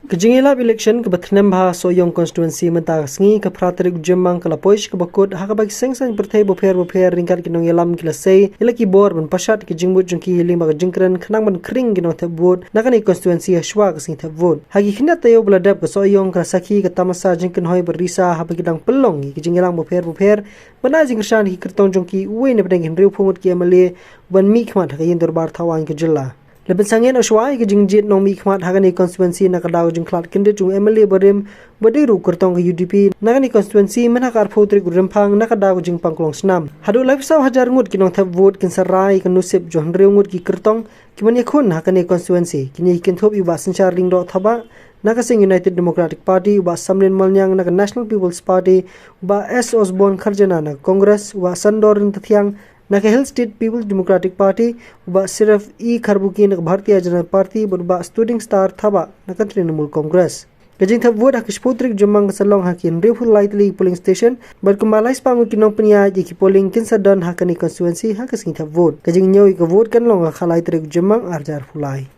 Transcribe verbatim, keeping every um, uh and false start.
Ka jingïalap election kaba thnem bha ha Sohiong constituency mynta ka sngi ka phra tarik u Jymmang ka la poi sha kaba kut, ha kaba ki seng saiñ pyrthei bapher bapher ryngkat ki nongïalam ki la sei ïa la ki bor ban pashat ki jingmut jong ki lyngba ka jingkren khnang ban khring ki nongthep vote na kane constituency ha shuwa ka sngi thep vote. Ha ki khyndiat taïew ba la dep, ka Sohiong ka la sakhi ka tamasa jingkynhoi ba risa haba ki dang pynlong ïa ki jingïalang bapher bapher ban ai jingkyrshan ki kyrtong jong ki, uwei na pdeng ki hynriewphew ngut ki M L A, ban mihkhmat ha ka ïing dorbar thawaiñ ka jylla. La pynsangeh noh shuwa ïa ka jingjied nongmihkhmat ha kane constituency na ka daw ka jingkhlad kyndit jong u M L A barim ba dei ruh u kyrtong ka U D P na kane constituency mynha ka arphew tarik u Rymphang na ka daw ka jingpang klong snam. Haduh laiphew saw hajar ngut ki nongthep vote kin sa rai ïa ka nusip jong hynriew ngut ki kyrtong kiban ïakhun ha kane constituency. Kine ki kynthup ïa u Bah Synshar Lyngdoh Thabah na ka seng United Democratic Party, u Bah Samlin Molñiang na ka National People's Party, u Bah S Osborne Kharjana na ka Congress, u Bah Sandor Ryntathiang na ka Hill State People's Democratic Party, u Bah Siraf E Kharbuki na ka Bharatiya Janata Party, bad u Bah Studing Star Thabah na ka Trinamool Congress. Ka jingthep vote ha ka shiphew tarik Jymmang ka sa long ha ki hynriewphew lai tylli polling station, bad kumba laispah ngut ki nongpynïaid ïa ki polling kin sa don ha kane constituency ha ka sngi thep vote. Ka jingñiew ïa ka vote kan long ha ka lai tarik Jymmang arhajar arphew lai.